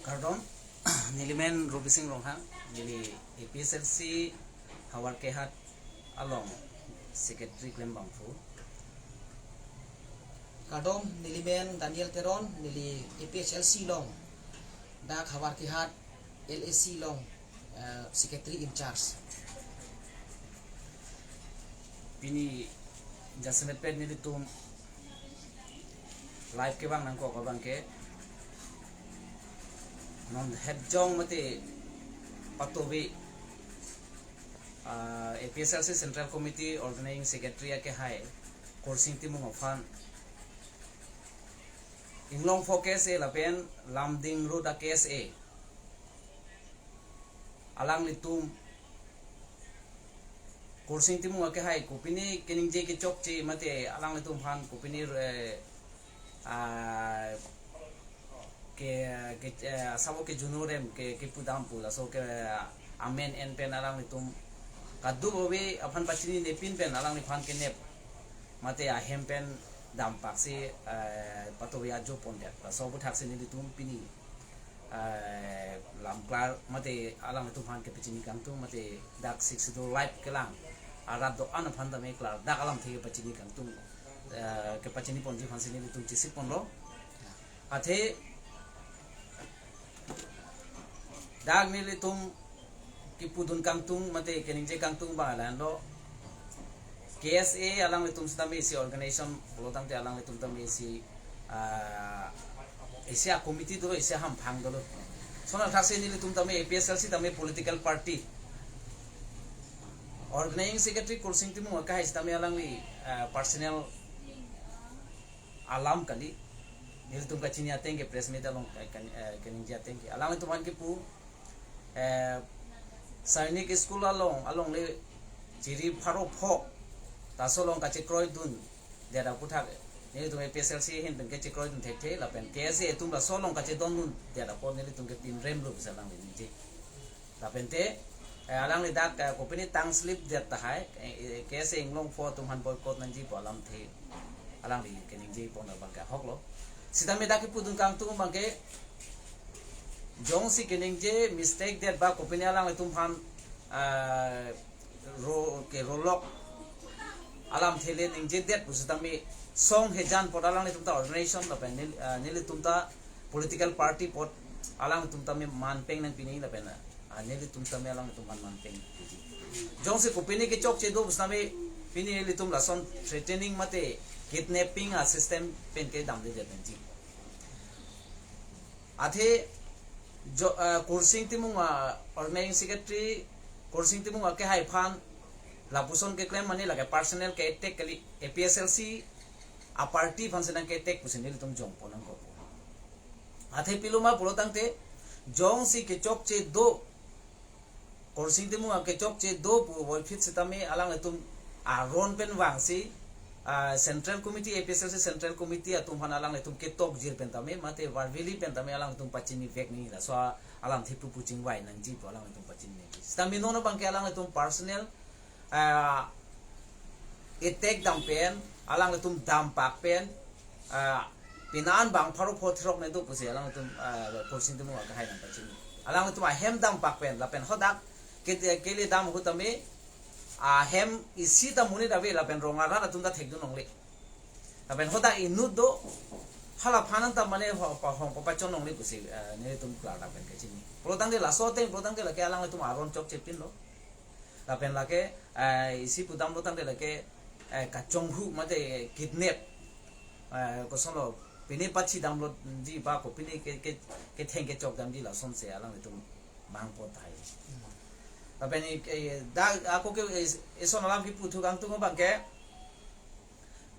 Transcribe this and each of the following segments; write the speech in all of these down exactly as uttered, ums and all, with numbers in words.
Kardom, nelimen Rupi Sing Ronghang, neli A P H L C Howraghat along secretary klembangphu. Kardom, nelimen Daniel Teron, neli A P H L C along, dak Howraghat L A C along, eh, secretary in charge. Pini jasemet pen nelitum live kevang nangkok abang ke non hepjong mate patuvi, ah, A P H L C Central Committee Organizing Secretary akehai Kursing Timung aphan Inglongpho K S A lapen Lumding Road a K S A alanglitum Kursing Timung akehai kopine keningje kechokche mate alanglitum aphan kopine, eh, ah, ke, ke, eh, asabo ke junurem ke, kepudam pu laso ke, ah, amen en pen alanglitum kadokave aphan pachinine pin pen alangliphan kenep mate ahem pen dampak si, eh, patuvi ajo pondet. Laso aputhak si nelitum pini, eh, lamklar mate alanglitum aphan kepachini kangtung mate dak Sixth Schedule live kelang arat do-an aphan tame klardak alamthe kepachini kangtung, eh, kepachini ponji aphan si nelitum chesik ponlo. Athe dak nelitum kepudun kangtung mate keningje kangtung abang la-anlo. K S A alanglitum sitame isi organization pulo tangte alanglitum tame isi, ah, isi a committee dolo, isi hamphang dolo. Lason aputhak si nelitum tame A P H L C tame political party. Organizing Secretary Kursing Timung akehai sitame alangli, ah, personal alam kali. Nelitum kachini ateng ke press meet along, eh, kan-, eh, keningje ateng ke alanglitum aphan kepu, eh, Sainik School along, alongle chiri pharo pho, laso along kachekroidundet aputhak nelitum A P H L C ahin pen kachekroidun thekthe lapen K S A atum laso along kachedondundet apot nelitum ke pinremlo pusi alangli ningje. Lapente, eh, alangli dak, eh, kopine tang slip det tahai, eh, eh, K S A Inglongpho atum aphan boycott nangji pu alamthe alangli keningje pon abang ke ahoklo. Sitame dak kepudun kangtung abang ke jongsi keningje mistake det ba kopine alanglitum aphan, ah, ro, kerolok alamthe le ningjedet pusitame song hejan apot alanglitum ta organization lapen nel-, ah, nelitum ta political party apot alanglitum tame manpeng nangpiniji lapen, ah, nelitum tame alanglitum aphan manpeng. Jongsi kopine kechokche do pusitame pini nelitum lason threatening mate kidnapping a system pen ke damdedet nangji. Athe jo, eh, Kursing Timung a organizing secretary, Kursing Timung akehai aphan lapuson keklem mane lake personal ke attack kali, A P H L C a party aphan si nang ke attack pusi nelitum jongpon nangkok. Athe pilo ma pulo tangte jongsi kechokche do, Kursing Timung a kechokche do pu voiphit sitame alanglitum aron pen vangsi, ah, Central Committee, A P H L C Central Committee atum aphan alanglitum ketokjir pen tame mate verbally pen tame alanglitum pachinivek nangji, laso alamthe pupu chingvai nangji pu alanglitum pachini nangji. Sitame non abang ke alanglitum personal, ah, attack dam pen, alanglitum dampak pen, ah, pini an bang pharo pho throk ne do pusi alanglitum, ah, Kursing Timung akehai nangpachini. Alanglitum ahem dampak pen, lapen hadak ke, kele dam ahut tame ahem isi ta monit ave lapen rong arat atum ta thekdun longle. Lapen hadak inut do, hala aphan an ta mane ho, pa hong papachon longle pusi, ah, nelitum klardak pen kachini. Pulo tangte laso ateng, pulo tangte lake alanglitum aron chokche pinlo. Lapen lake, eh, isi pudamlo tangte lake, eh, kachonghu mate kidnap, eh, kosonlo pine pachidamlo ji ba kopine ke, ke, ketheng kechok damji lasonsi alanglitum mangpot tahai. Lapen i, eh, dak ako ke, eh, ison alam kipu thu kangtung abang ke,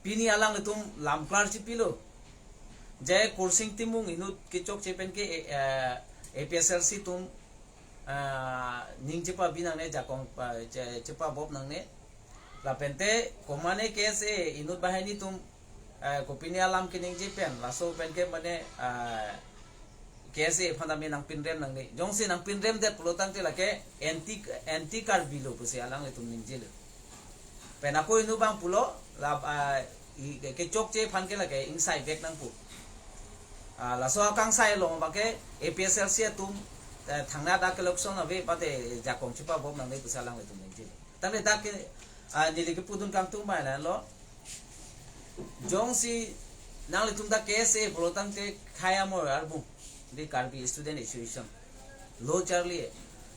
pini alanglitum lamklar chipilo. Je Kursing Timung inut kechokche pen ke, eh, A P H L C atum, ah, ning chepabi nangne, jakong pa, che, chepabop nangne. Lapente komane K S A inut banghini atum, eh, kopine alam keningje pen, laso pen ke mane, ah, K S A aphan tame nangpinrem nangne. Jongsi nangpinremdet pulo tangte lake anti, anti Karbi lo pusi alanglitum ningjelo. Pen ako inut abang pulo, la, ah, i, ke, kechokche aphan ke lake ingsaivek nangpo. Ah, laso akangsai along abangke A P S L C atum, eh, thangnat dak election ave pate jakong chipabom nangne pusi alanglitum ningje. Tangte dak ke, ah, neli kepudun kangtung mai la lo. Jongsi nanglitum dak K S A pulo tangte khei amor arbung, di Karbi Student Association lo charli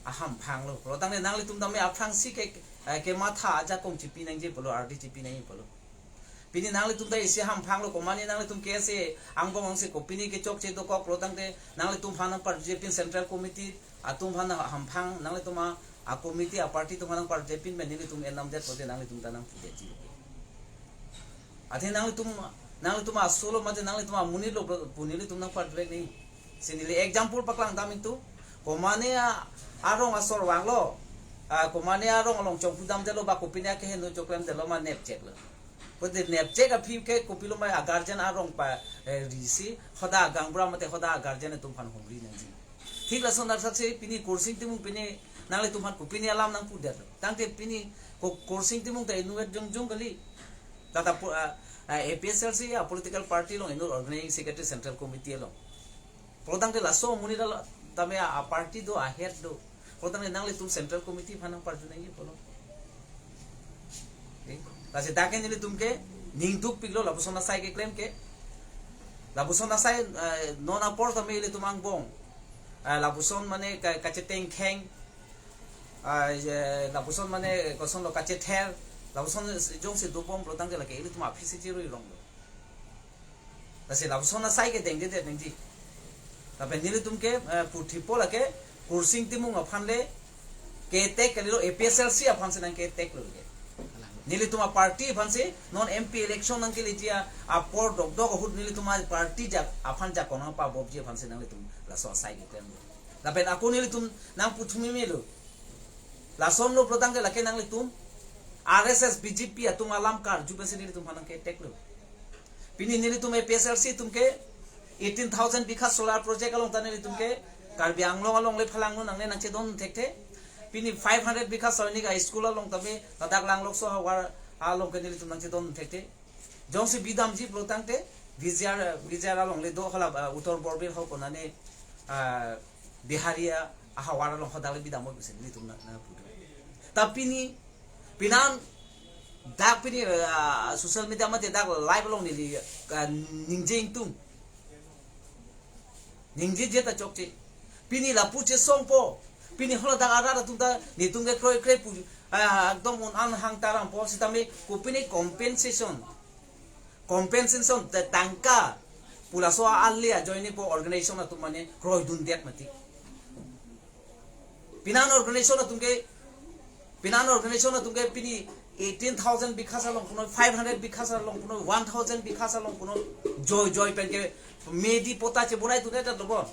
ahamphang lo. Pulo tangte nanglitum tame aphrangsi ke, eh, kematha ajakong chipi nangji pulo, ardi chipi nangji pulo. Pini nanglitum ta isi hamphang lo, komane nanglitum K S A angbong angse kopine kechokche dokok pulo tangte nanglitum aphan nangparjepin, Central Committee atum aphan hamphang, nanglitum a, a committee a party atum aphan nangparjepin, pen nelitum enamdet pulote nanglitum ta nangpudetji. Athe nanglitum, nanglitum asolo mate nanglitum amonit lo pu nelitum nangparjepin ni. Si neli example paklang dam itu. Komane a, arong asor vanglo. Ah, komane arong along chongpu damdetlo ba kopine akeheno choklemdetlo ma nepcheklo. Pulote nepchek aphi ke kopilo ma a guardian arong pa, eh, risi, hoda gaonbura mate hoda guardian atum aphan humri nangji. Thik lason asaksi pini Kursing Timung pini nanglitum aphan kopine alam nangpudetlo. Tangte pini ko-, Kursing Timung ta inutvet jongjong kali. Tata pu-, ah, ah, A P S L C a political party along inut organizing secretary Central Committee along. Pulo tangte laso amonit ta tame a, a party do, a head do. Pulo tangte nanglitum Central Committee aphan nangparju nangji pulo. Oke. Lasi dak ke nelitum ke ning dukpiklo lapuson asai keklem ke. Lapuson asai, eh, non apor tame ilitum angbong, eh, lapuson mane ka-, kachetengkheng, ah, eh, lapuson mane kosonlo kachether, lapuson jongsi dobom pulo tangte lake ilitum aphi si chirui ronglo. Lasi lapuson asai ke dengdedet nangji. Lapen nelitum ke, eh, puthipo lake Kursing Timung aphan le ketek kalilo, A P S L C aphan si nangketek lo ke. Nelitum a party aphan si non M P election nangkeleji apor dokdok ahut nelitum a party jak aphan jakong nangpabomji aphan si nanglitum laso asai keklem lo. Lapen ako nelitum nangputhumi melo. Lason lo pulo tangte lake nanglitum R S S B J P atum alam karju pensi nelitum aphan nangketek lo. Pini nelitum A P S L C atum ke eighteen thousand bigha solar project along ta nelitum ke Karbi Anglong along le phalangno nangne nangchedon thekthe. Pini five hundred bigha Sainik a school along tame ladak Langlokso ahavar along ke nelitum nangchedon thekthe. Jongsi bidamji pulo tangte V G R, V G R along le do hala, ah, Uttor Borbil ho konane, ah, Bihari a, ahavar along hodak le bidam pusi nelitum nang, nangpudo. Ta pini, pinan dak pini, ah, social media mate dak live along neli, ah, ningje ingtung. Ningjeje ta chokche. Pini lapu chesongpo. Pini haladak arat atum ta netum ke kroikre pu, ah, ekdom un-an hang tarangpo sitame kopine compensation. Compensation ta tangka pu laso ali ajoine po organization atum mane kroidundet mati. Pinan organization atum ke, pinan organization atum ke pini eighteen thousand bigha along punoi, five hundred bigha along punoi, one thousand bigha along punoi, joi joi pen ke medi pota chebonai tundet lo bo.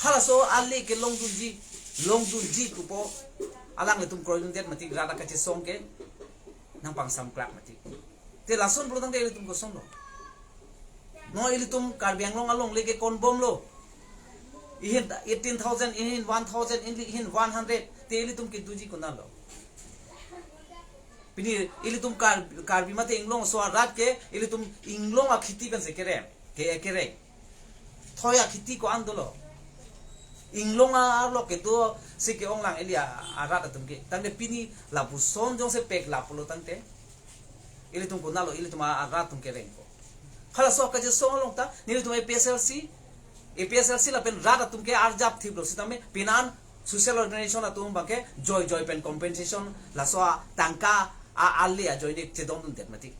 Halaso ali ke longdunji, longdunji pupo alanglitum kroidundet mati, rat akachesong ke nangpangsamklak mati. Te lason pulo tangte ilitum kosonlo. Non ilitum Karbi Anglong along le ke konbomlo. Ihin eighteen thousand, ihin one thousand, ihin one hundred. Te ilitum kedoji konatlo. Pini ilitum Kar-, Karbi mate inglong aso arat ke ilitum inglong akhiti pensi kerem. Ke, kerem. Thoi akhiti ko-an dolo. Inglong arlo kedosi ke-onglang ili a-, arat atum ke. Tangte pini lapuson jongsi pek lapulo tangte ilitum konatlo, ilitum a-, arat atum kerengpo. Halaso kachesong along ta nelitum A P S L C, A P S L C lapen rat atum ke arjap thiplo sitame pinan social organization atum abangke joi joi pen compensation laso atangka a-, ali ajoine chedondundet mati.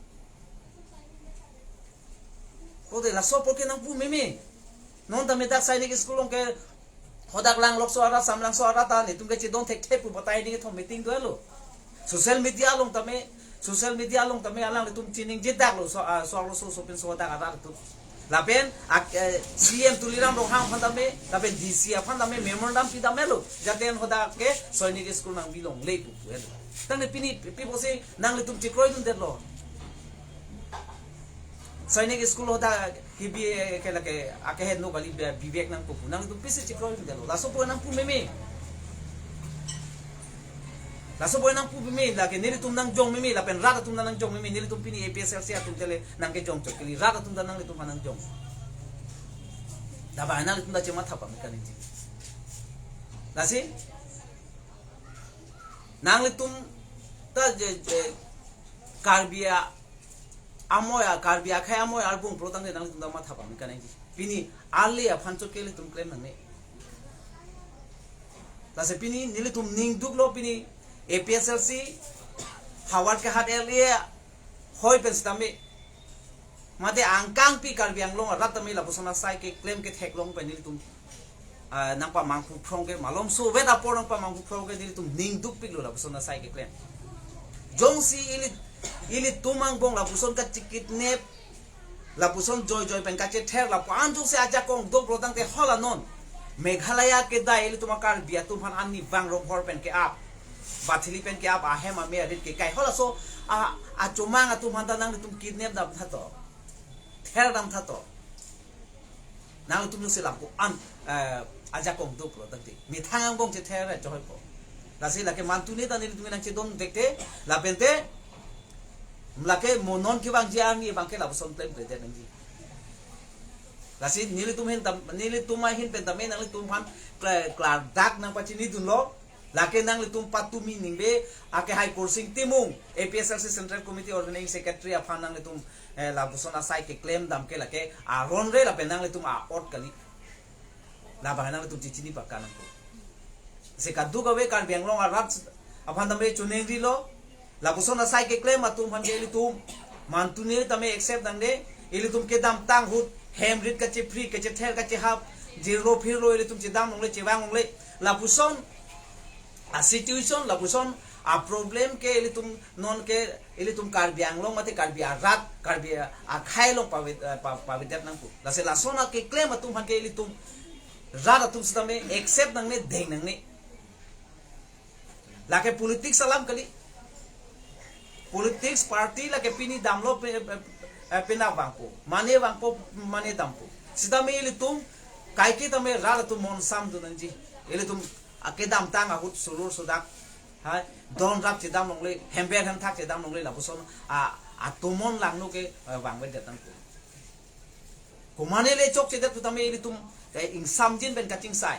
Kode laso apor ke nangpu meme. Non tame dak Sainik School along ke hodak Langlokso arat, Samlangso arat ta netum ke chedon thekthe pu batai ding thom meeting dolo. Social media along tame, social media along tame alanglitum chiningje daklo so, ah, so arloso so penso dak arat atum. Lapen ak-, eh, C M Tuliram Ronghang aphan tame, lapen D C aphan tame memorandum pidamlo. Jaten hodak ke Sainik School nangbi longle pu pulo. Tangte pini pi pusi nanglitum chekroidundetlo. Sainik School hodak hibi, eh, ke lake akeheno kali bi-, bibek nangpo pu. Nanglitum pisi chekroidundetlo. Laso apor nangpu meme. Laso boy nangpu meme, lake nelitum nangjong meme, lapen rat atum ta nangjong meme, nelitum pini A P H L C atum tele nangkejong chot kali, rat atum ta nanglitum aphan nangjong. Dabai nanglitum ta chematha pame kaningje. Lasi nanglitum ta je, je Karbi a amoi a, Karbi akhei amoi arbung pro tangte nanglitum ta matha pame kaningje. Pini arle aphan chot ke ilitum klem nangne. Lasi pini nelitum ning duklo, pini A P H L C Howraghat L A hoi pen sitame, mate angkangpi Karbi Anglong arat tame lapuson asai keklem ketheklong pen nelitum, ah, nangpamanghu phrong ke, malomso vet apor nangpamanghu phrong ke nelitum ning dukpiklo lapuson asai keklem. Jongsi ili, ilitum angbong lapuson kachikidnap, lapuson joijoi pen kachether, lapu-an jongsi ajakong doplo tangte hala non Meghalaya kedai ilitum a Karbi atum aphan ani vang romhor pen ke-ap, bathili pen ke-ap, ahem ame arit kekai, halaso a, achomang atum aphan ta nanglitum kidnap dam tha to, ther dam tha to. Nanglitum nung selam ko an, eh, ajakong doplo tangte methang angbong chether ra chohoi ko. Lasi lake mantune ta nelitum nangchedon dekte, lapente lake mo non kevangji arni abang ke lapuson klemkledet nangji. Lasi nelitum ahin tam, nelitum ahin pen tame nanglitum aphan kla-, klardak nangpachinidunlo. Lake nanglitum patumi ningbe, ake Hai Kursing Timung, A P H L C Central Committee Organizing Secretary aphan nanglitum, eh, lapuson asai keklem dam ke lake aron re lapen nanglitum a-ot kali. Labang nanglitum chichini paka nangpo. Si kadokave Karbi Anglong arat aphan tame choningri lo. Lapuson asai keklem atum aphan ke ilitum mantune tame accept nangne, ilitum kedamtang ahut hem rit kachephri, kachether kachehap, jirlo phirlo ilitum chedam longle, chevang longle. Lapuson a situation, lapuson a problem ke ilitum non ke ilitum Karbi Anglong mate Karbi arat, Karbi akhei along pavit, eh, pa-, pavidet nangpo. Lasi lason akeklem atum aphan ke ilitum rat atum sitame accept nangne, deng nangne. Lake politics alam kali. Politics party lake pini damlo pe, pe, pe, pena vangpo, mane vangpo, mane dampo. Sitame ilitum kaike tame rat atum mon samdun nangji. Ilitum akedamtang ahut sulur sudak, ha, don rap chedam longle, hember hemthak chedam longle, lapuson a, atomon langno ke, eh, vangvedet nangpo. Komane le chokchedet pu tame ilitum, eh, ingsamjin pen kachingsai,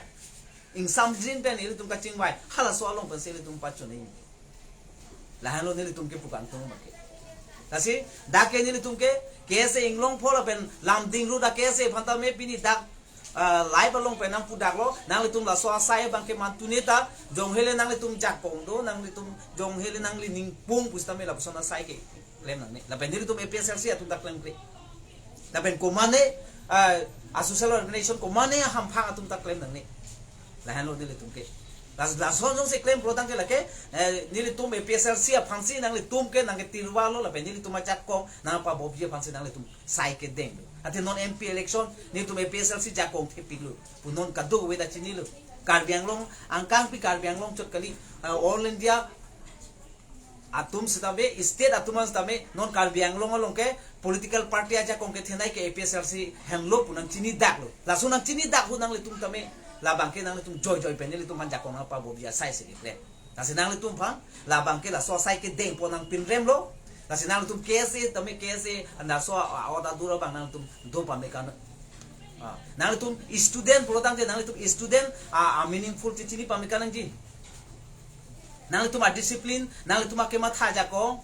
ingsamjin pen ilitum kachingvai, halaso along pensi ilitum pachoningri. Lahenlo nelitum kepu kangtung abang ke. Lasi dak ke nelitum ke, K S A Inglongpho lapen Lumding Road a K S A aphan tame pini dak, ah, live along pen nangpudaklo, nanglitum laso asai abang ke mantune ta, jonghele nanglitum jakong do, nanglitum jonghele nangli ningpung pusitame lapuson asai keklem nangne. Lapen nelitum A P H L C atum ta klemkle. Lapen komane, ah, a social organization komane ahamphang atum ta klem nangne. Lahenlo nelitum ke. Las-, lason jongsi klempo tangte lake, eh, nelitum A P H L C aphansi nanglitum ke nangketirvalo, lapen nelitum ajakong nangpabobji aphansi nanglitum sai kedenglo. Athe non M P election nelitum A P H L C jakong thepiklo pu non kadokave ta chinilo. Karbi Anglong, angkangpi Karbi Anglong chot kali, eh, All India atum sitame, state atum sitame, non Karbi Anglong along ke political party ajakong kethenei ke A P H L C henlo pu nangchinidaklo. Laso nangchinidak ahut nanglitum tame, labang ke nanglitum joijoi pen nelitum aphan jakong nangpabobji asai si keklem. Lasi nanglitum aphan, labang ke laso asai kedengpo nangpinremlo. Lasi nanglitum K S A tame, K S A, laso a, a, ot adur abang nanglitum do pame kan. Ah, nanglitum student pulo tangte nanglitum student a, a meaningful chichini pame kaningje. Nanglitum a discipline, nanglitum akematha ajakong,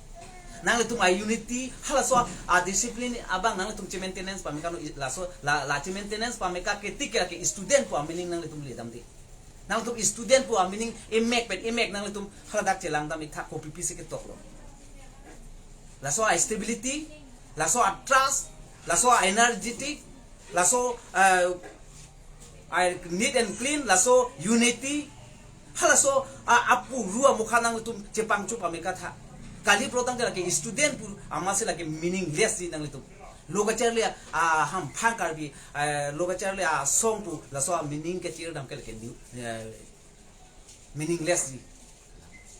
nanglitum a unity, halaso a, a discipline abang nanglitum che-maintenance pame kan, laso la, la che-maintenance pame ka ketik ke student pu a meaning nanglitum le damde. Nanglitum student pu a meaning emek pen emek nanglitum haladak chelang dam ik tha, kopi pisi ketoklo. Laso a stability, laso a trust, laso a energetic, laso, eh, a neat and clean, laso unity, halaso a, apu ru amokha nanglitum chepangcho pame ka tha. Kali pulo tangte lake student pu amatsi lake meaningless ji nanglitum. Lo kacharli a, a hamphang Karbi, a, lo kacharli asong pu laso a meaning kechir dam ke lake new, eh, meaningless ji.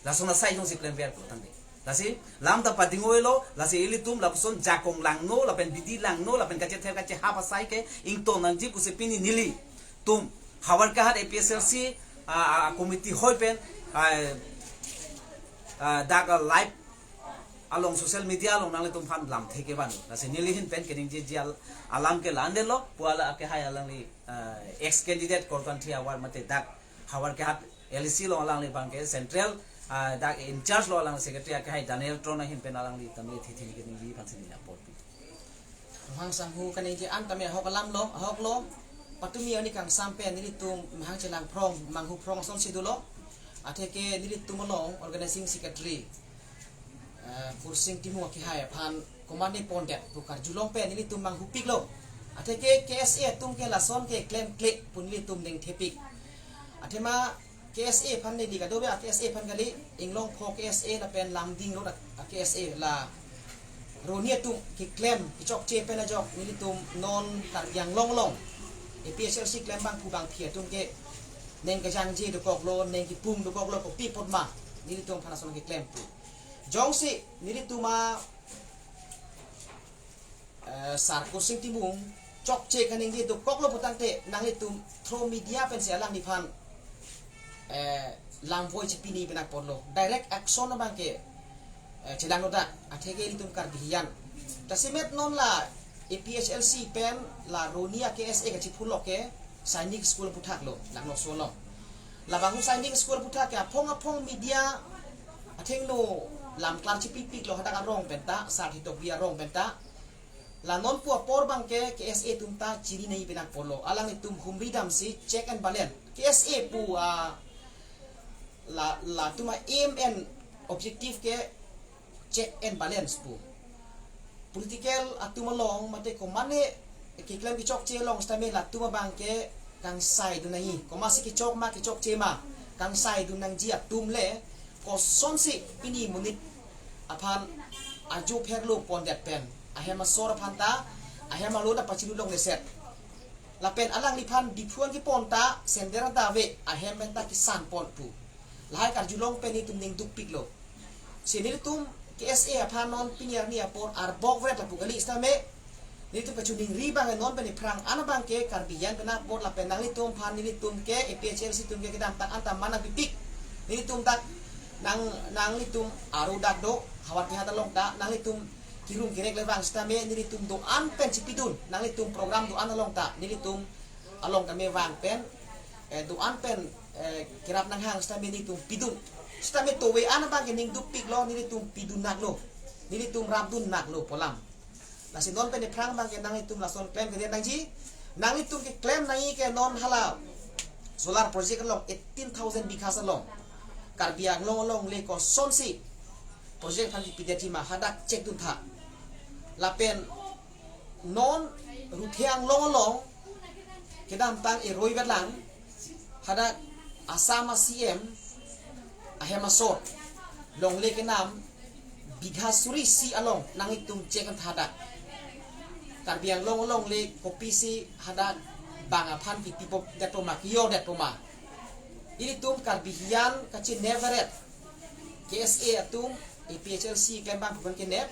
Lason asai jongsi klemver pulo tangte. Lasi lam ta pading-oilo, lasi ilitum lapuson jakong langno, lapen bidi langno, lapen kachether kachehap asai ke ingtong nangji pusi pini nelitum Howraghat A P H L C, a, a, committee hoi pen, a, ah, dak, ah, live along social media along nanglitum aphan lamthe kevan. Lasi neli ahin pen keningjeji al-, alam ke la-an detlo, pu hala akehai alangli, ah, ex candidate Korkanthi havar mate dak havar kehap L A C along alangli abang ke central, ah, dak in charge lo alang secretary akehai Daniel Tron ahin pen alangli tame thithi keningje aphan si neli apor pi. Mahang sanghu kaningje an tame ahok alam lo, ahok lo. Patumi ani kangsam pen nelitum mahang chelang phrong, manghu phrong asonsi dolo. Atheke nelitum along organizing secretary, eh, Kursing Timung akehai aphan komatne pondet pu karjulong pen nelitum manghupiklo. Atheke K S A atum ke lason ke klemkle pu nelitum dengthepik. Athema K S A aphan neli kadokave K S A aphan kali, Inglongpho K S A lapen Lumding Road a K S A la Roni atum keklem kechokche pen ajok nelitum non Karbi Anglong along A P H L C klembang pu bangphi atum ke neng kejangje dokoklo, neng kipung dokoklo, kopi apot ma nelitum aphan ason keklem pu. Jongsi nelitum a, eh, Sar Kursing Timung chokche kaningje dokoklo putangte nanglitum through media pensi alangliphan, eh, lamvoi chipini pen apotlo. Direct action abang ke, eh, chelanglo dak, atheke ilitum Karbi hiyan. Tasimet non la A P H L C pen la Roni a K S A kachiphulo ke Sainik School aphuthak lo, Langnoso along. Labang Sainik School aphuthak ke aphong aphong media athengno lamklar chipipiklo hadak arong penta, Sar Hitokbi arong penta. La non pu apor abang ke K S A atum ta chini nai pen apotlo. Alanglitum humri damsi check and balance. K S A pu, ah, la, latum a aim and objective ke check and balance pu. Political atum along mate komatne keklem kechokche along sitame latum abang ke kangsai dun nangji. Komatsi kechok ma kechokche ma kangsai dun nangji atum le kosonsi pini monit aphan ajo pherlo pondet pen ahem asor aphan ta ahem alo ta pachilu longleset. Lapen alangliphan Diphu an kepon ta sender ta ave ahem pen ta kesan pon pu. Lahai karjulong pen nelitum ning dukpiklo. Si nelitum K S A aphan non pini arni apor arbok vret lapu kali sitame. Nelitum kachiningri abang non pen iphrang an abang ke Karbi hiyan pen apot lapen nanglitum aphan nelitum ke A P H L C atum ke kedamtang an ta mana pipik. Nelitum dak nang, nanglitum aru dak do havar kehat along ta nanglitum kirung kerek le vang sitame nelitum do-an pen chipidun, nanglitum program do-an along ta nelitum along tame vang pen, eh, do-an pen, eh, kerap nanghang sitame nelitum pidun. Sitame towe an abang ke ning dukpiklo, nelitum pidun naklo, nelitum rapdun naklo pu alam. Lasi non pen iphrang abang ke nanglitum lason klem kedet nangji. Nanglitum keklem nangji ke non hala solar project along eighteen thousand bighas along Karbi Anglong along le kosonsi project aphan kipidetji ma hadak check dun tha. Lapen non Ruthe Anglong along kedamtang eroi vetlang hadak Assam a C M ahem asor longle kenam bigha suri isi along nanglitum check an tha hadak. Karbi Anglong along le kopisi hadak bang aphan kipi pop det po ma, kiyo det po ma. Ilitum Karbi hiyan kachinep veret. K S A atum A P H L C klembang pu pen kenep.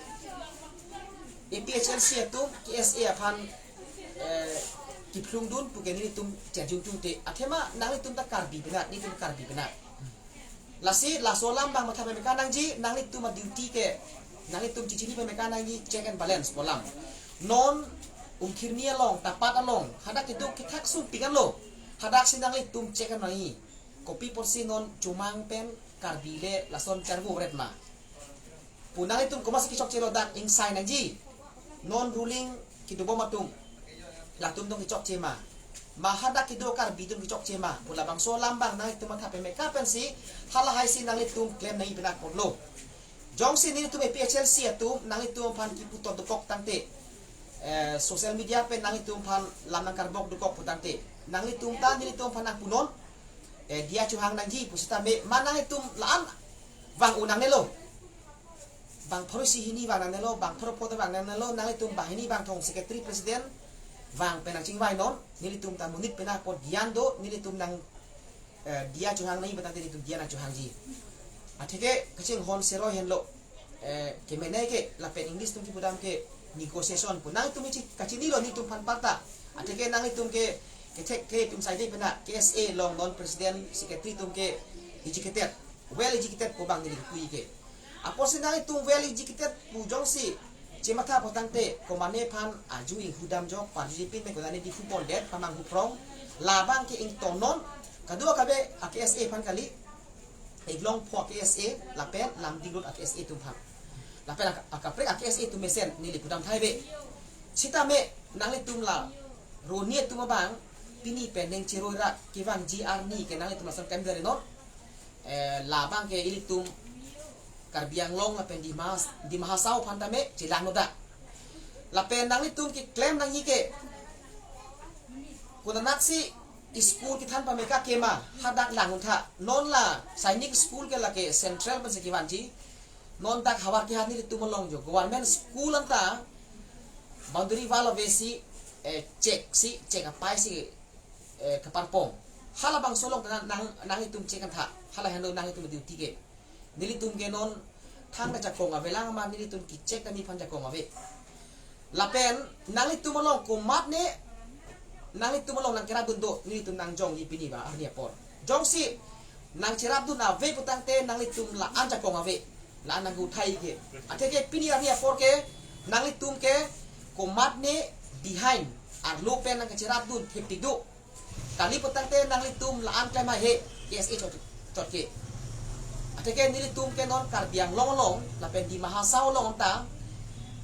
A P H L C atum K S A aphan, eh, kiphlung dun pu ke nelitum cherjung chungte. Athema nanglitum ta Karbi penat, nelitum Karbi penat. Lasi laso alam abang matha pemeka nangji, nanglitum a duty ke, nanglitum chichini pemeka nangji check and balance pu alam. Non Umkhirni along, Tapat along, hadak kedo kethak sumpik anlo. Hadak si nanglitum check an nangji. Kopi apotsi non Chomang pen Karbi le lason charvo vret ma. Pu nanglitum komatsi kechokche lo dak ingsai nangji. Non ruling kedobom atum, latum dong kechokche ma, ma hadak kedo Karbi atum kechokche ma pu labangso alam abang nanglitum matha pemeka pensi halahai si nanglitum klem nangji penap apotlo. Jongsi nelitum A P H L C atum nanglitum aphan kipu tot dokok tangte, eh, social media pen nanglitum aphan lam nangkarbok dokok pu tangte, nanglitum ta nelitum aphan nangpunon, eh, diya chohang nangji pu sitame ma nanglitum la-an vang un nangnelo. Bang pharo isi hini vang nangnelo, bang pharo pho ta vang nangnelo, nanglitum banghini bangthong secretary president vang pen nangchingvainon, nelitum ta monit penap apot diyan do, nelitum nang, eh, diya chohang nangji pu tangte nelitum diya nangchohangji. Atheke kachinghon seroi henlo, eh, kemene ke lapen English atum kipudam ke negotiation pu. Nanglitum ichi kachinilo nelitum aphan parta. Atheke nanglitum ke kethek ke atum saide penap, K S A along non president secretary atum ke educated, well educated pu abang neli pui ke. Apotsi nanglitum well educated pu jongsi chematha putangte, komatne aphan aju inghu damjok, parjipin me konane Diphu pondet pamanghu phrong, labang ke ingtonnon, kadua kabe a-K S A aphan kali, Iglongpho a-K S A lapen Lumding Road a-K S A atum aphan. Lapen ak-, akaprek a-K S A atum mesen neli pudam thai ave. Sitame nanglitum la Roni atum abang pini pen neng cheroi ra kevangji arni ke nanglitum lason klemdare non. Eh, labang ke ilitum Karbi Anglong lapen Dimas, Dima Hasao aphan tame chelang nodak. Lapen nanglitum keklem nangji ke, konatsi school kethan pame ka kema, hadak lang untha. Non la Sainik school ke lake central pensi kevanji. Non dak havar kehat nelitum along jo government school anta boundary wall avesi, eh, check si, check apai si, eh, kaparpong. Halabangso along ta nang, nanglitum check antha. Hala henlo nanglitum duty ke. Nelitum ke non thangta jakong avelang ma, nelitum ke-check ta nephan jakong ave. Lapen nanglitum along komatne, nanglitum along nangkerapdun do, nelitum nangjongji pini ba arni apor. Jongsi nangcherapdun ave putangte nanglitum la-an jakong ave, la-an nanggu thai ke. Atheke pini arni apor ke nanglitum ke komatne behind arlo pen nangkacherapdun thepik do. Kali putangte nanglitum la-an klem haihe, K S A chot, chot ke. Atheke nelitum ke non Karbi Anglong along lapen Dima Hasao along ta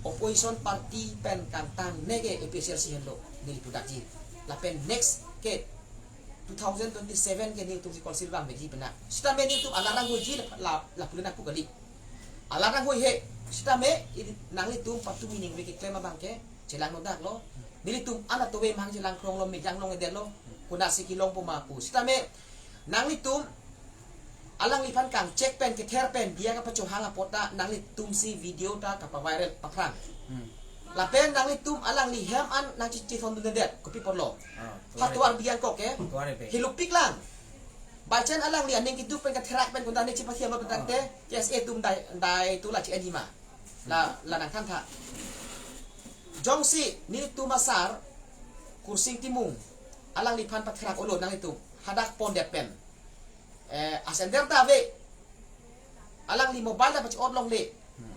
opposition party pen kangtang ne ke A P H L C henlo neli pudakji. Lapen next ke two thousand twenty-seven ke nelitum si council vangveji pena. Sitame nelitum alarang hoji la, la, lapu le nangpu kali. Alarang hoi he, sitame ili nanglitum patumi ningve keklem abang ke chelang nodak lo. Nelitum an atobe mang chelang krong lo, mejang longledetlo. Konatsi kelongpo ma pu. Sitame nanglitum alangliphan kangchek pen, kether pen diya kapachohang apot ta nanglitum si video ta kapaviral paphrang. Hmm. Lapen nanglitum alangli hem an nangchechethondundedet, kopi apotlo. Ah, ha tovar, tovar biang kok ke. Tovar ebe. Hilupik lang. By chance alangli aning keduk pen katherak pen konatne chepathiam lo putangte, ah, K S A atum dai, dai tu la che-enji ma. La, la nangthan tha. Jongsi nelitum asar Kursing Timung alangliphan patherak olo nanglitum, hadak pondet pen, eh, asender ta ave. Alangli mobile ta pache-ot longle. Hmm.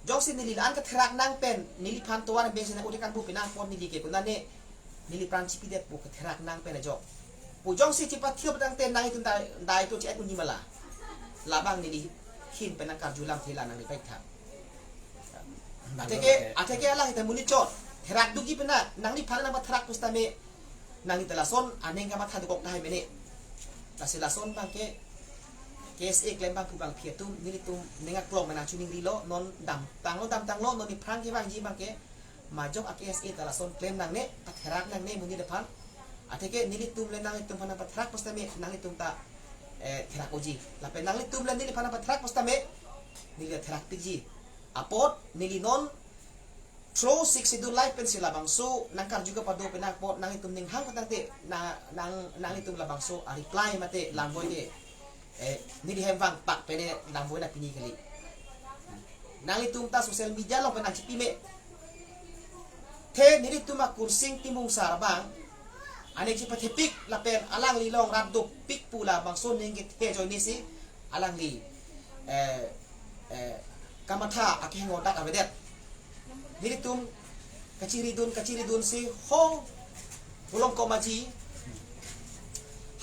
Jongsi neli la-an katherak nang pen neliphan tovar bengsi nang udik kangbu pinang apot neli ke konatne neli pran chipidetpo, katherak nang pen ajok. Pu jongsi chepathiam putangte nanglitum dai, dai tu che-et unji ma la. Labang neli hin pen nangkarju lamthe la nangli paitha. Atheke, atheke alang ita muni chot. Therak dugi pena, nangliphan nangpatherak pusitame nangli ta lason aning kamatha dokok tahai mene. Lasi lason abang ke K S A klem abang pu abang phi atum, nelitum ning aklong mena chuning rilo, non damtanglo, damtanglo, non nephrang kevangji abang ke majok a-K S A ta lason klem nangne, patherak nangne monit aphan. Atheke nelitum le nanglitum aphan nangpatherak pusitame nanglitum ta, eh, therak unji. Lapen nanglitum le neliphan nangpatherak pusitame neli ta therakpikji. Apot neli non through Sixth Schedule life pensi labangso nangkarju kapado penang apot nanglitum ninghang putangte na, nang, nanglitum labangso a-reply mate lamvoi ke, eh, neli hem vangpak pene lamvoi na pini kali. Nanglitum ta social media along pen nangchipi me. The nelitum a-Kursing Timung sar abang aning chepathepik lapen alangli along rat dopik pu labangso ning kethe ajoine si alangli, eh, eh, kamatha akehang odak avedet. Nelitum kachiridun, kachiridun si ho Volongkom Aji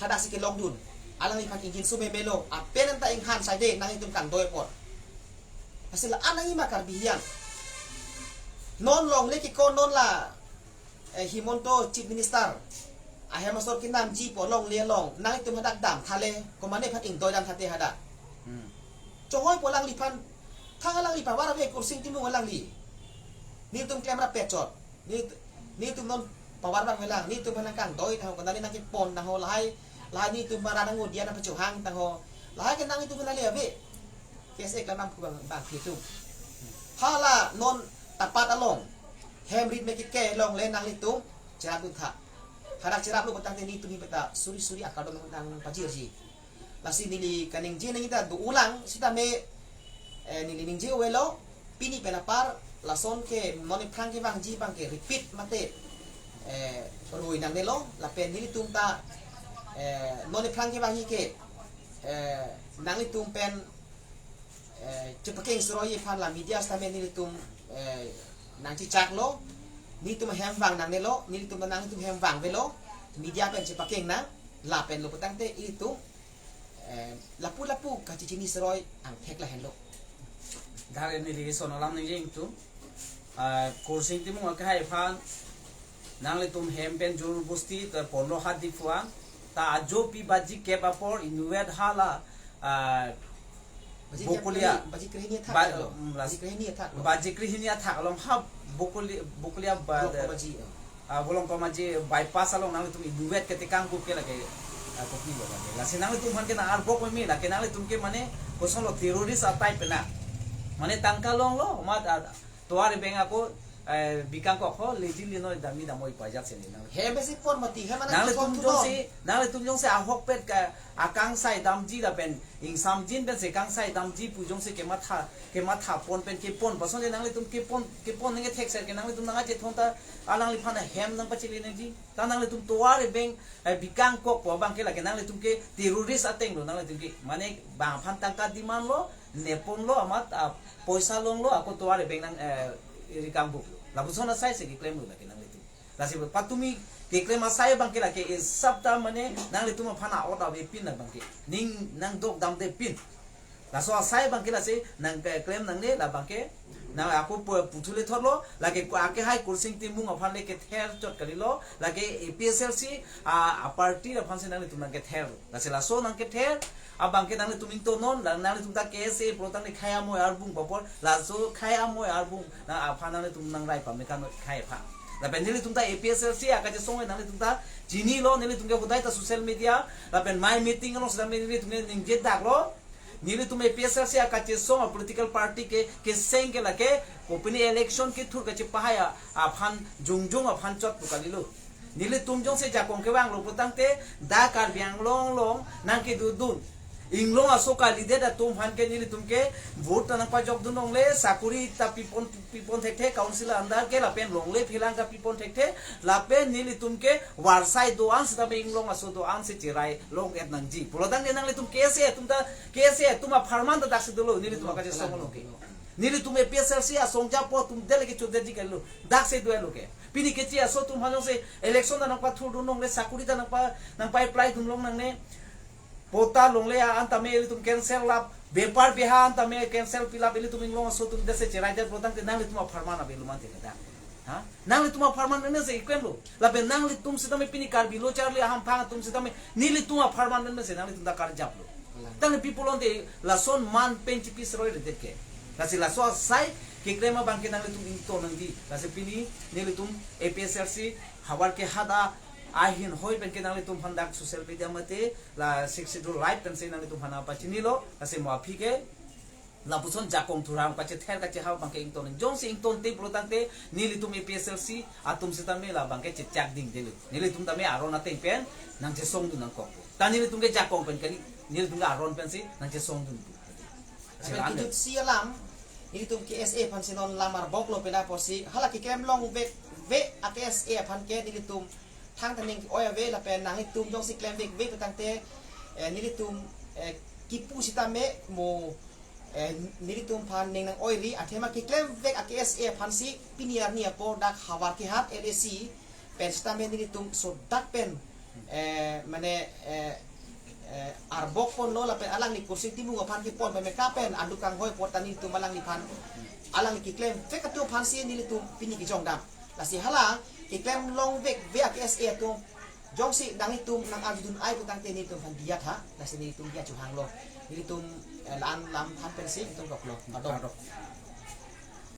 hadak si kelongdun. Alangliphan ingjinso memelo, apen anta inghan saide nanglitum kangdoi apot. Lasi la-an nangji ma Karbi hiang. Non longle kiko non la, eh, Himanta Chief Minister ahem asor kenamji pu longle along nanglitum hadak damtha le, komatne aphan ingdoi damtha te hadak. Hmm. Chonghoi pu alangliphan, thang alangli pavar ave Kursing Timung alangli. Nelitum klem rapet chot. Neli, nelitum non pavar abang melang, nelitum aphan nangkangdoi tangho, konatne nangkepon tangho, lahai, lahai nelitum aphan rat nangodiya nangpachohang tangho, lahai ke nanglitum aphan le ave. K S A klem abang pu abang, abang phi atum. Hala non tapat along hem rit me keke longle nanglitum cherapdun tha. Hadak cheraplo putangte nelitum hi beta suri suri akardom nangpajirji. Lasi neli kaningje nangji ta do-ulang sitame, eh, neli ningje avelo, pini pen apar lason ke non nephrang kevangji abang ke repeat mate, eh, roi nangnelo, lapen nelitum ta, eh, non nephrang kevangji ke, eh, nanglitum pen Eh, chepakeng seroi aphan la media sitame nelitum, eh, nangchechaklo, nelitum hem vang nangnelo, nelitum nanglitum hem vangvelo, media pen chepakeng nang, lapen lo putangte ilitum, eh, lapu lapu kachechini seroi angthek lahenlo. Dak neli son alam ningje ingtung. Ah, Kursing Timung akehai aphan nanglitum hem pen jor bosti ta ponlo hat di phuang ta ajopi baji kep apor inutvet hala, ah, Baji Bokolia. Kep baji, baji krehini athak Ba-, lo. mm, las- Baji krehini athak lo. Baji krehini athak along ha Bokolia, Bokolia ba-, Bolong Komaji, oh. Ah, Bolong Komaji bypass along nanglitum inutvet ketekang bup ke lake, ah, kopi lo lake. Lasi nanglitum aphan ke nang arbok meme lake nanglitum ke mane koson lo terrorist a type na. Mane tangka longlo, mat, ah, tovar ebeng ako, eh, bikang kok ho, leji linoi dami damoi pajak sini nang. He besi por mati, he mana nanglitum kosong jongsi, nanglitum jongsi ahokpet ka, akangsai damji lapen, ingsamjin pensi kangsai damji pu jongsi kematha, kematha pon pen kepon, pason je nanglitum kepon, kepon nangkethek ser ke nanglitum nangkachethon ta, alangliphan hem nangpachele nangji. Ta nanglitum tovar ebeng, eh, bikang kok pu abang ke lake nanglitum ke terrorist ateng lo nanglitum ke. Mane bang aphan tangka demand lo, nepon lo amat, ah, poisa longlo, ako tovar ebeng nang, eh, rikang bup lo. Lapuson asai si keklem lo lake nanglitum. Lasi patumi keklem asai abang ke lake, eh, sabta mane nanglitum aphan a-ot avepin abang ke. Ning nangdok damdepin. Laso asai abang ke lasi nangkeklem nangne labang ke. Nang ako pu-, puthule thotlo, lake ko akehai Kursing Timung aphan le kether chot kalilo, lake A P H L C a, a party aphan si nanglitum nangkether. Lasi laso nangkether abang ke nanglitum ingtonnon, la nanglitum ta K S A pro tangte khei amoi arbung papor, laso khei amoi arbung na aphan nanglitum nangrai pame kan khei aphan. Lapen nelitum ta A P H L C akachesong nanglitum ta chinilo, nelitum ke hodai ta social media, lapen mai meeting along sitame nelitum ke ningje daklo. Nelitum A P H L C akachesong a political party ke, keseng ke lake, kopine election kethur kachepahai a, aphan jongjong aphan chot pu kalilo. Nelitum jongsi jakong kevanglo putangte, dak Karbi Anglong along nangkedodun. Inglong aso kalidet atum aphan ke nelitum ke vote ta nangpajokdun longle, sakuri ta pipon, pipon thekthe, council under ke lapen longle phelang ta pipon thekthe, lapen nelitum ke varsai do-an sitame inglong aso do-an si cherai long-et nangji. Pulotangte nanglitum K S A atum ta, K S A atum apharman ta daksi dolo, nelitum akachesong along ke. Nelitum A P H L C asong japo atum dele ke chodetji kelo, daksi do-etlo ke. Pini keche aso atum aphan jongsi election ta nangpathurdun longle, sakuri ta nangpa, nangpa-apply dun long nangne. Patta longle a-an tame ilitum cancel lap, bepar beha an tame cancel pilap, ilitum inglong aso atum desi cherai det pulotangte nanglitum apharman ave lo mante kada. Ha? Nanglitum apharman nene si ikwem lo. Lapen nanglitum sitame pini Karbi lo charli ahamphang atum sitame nelitum apharman nene si nanglitum ta karjap lo. Tangte pi pulote lason man pen chipi seroi redet ke. Lasi laso asai keklem abang ke nanglitum ington nangji. Lasi pini nelitum A P H L C havar ke hada ahin hoi pen ke nanglitum aphan dak social media mate la Sixth Schedule live pensi nanglitum aphan pachinilo, lasi mo aphi ke lapuson jakong thurang pachether kachehao abang ke ington. Jongsi ingtonte pulotangte nelitum A P H L C atum sitame labang ke chechak dingdelo. Nelitum tame aron ateng pen nangchesongdun nangkok. Ta nelitum ke jakong pen kali, nelitum ke aron pensi nangchesongdun pu. Lapen Silang kijut si alam, nelitum K S A aphan si non lam arbok lo pela apotsi, hala keklem longvek ve a K S A aphan ke nelitum thangta ning oi ave lapen nanglitum jongsi klemvekve putangte, eh, nelitum, eh, kipu sitame mo, eh, nelitum aphan ning nang-oiri, athema keklemvek a K S A aphan si pini arni apor dak havar kehat L A C pen sitame nelitum sodak pen, eh, mane, eh, eh, arbok ponlo lapen alangli Kursing Timung aphan kepon pame kapen anduk kanghoi apor ta nelitum alangliphan, alangli keklemvek atum aphan si nelitum pini kejongdam. Lasi hala keklem longvekve a K S A atum jongsi nanglitum nang-arjudun ai putangte nelitum aphan diya tha, lasi nelitum diya chuhanglo. Nelitum, eh, la-an lam aphan pensi nelitum roklo. Kardom. Kardom.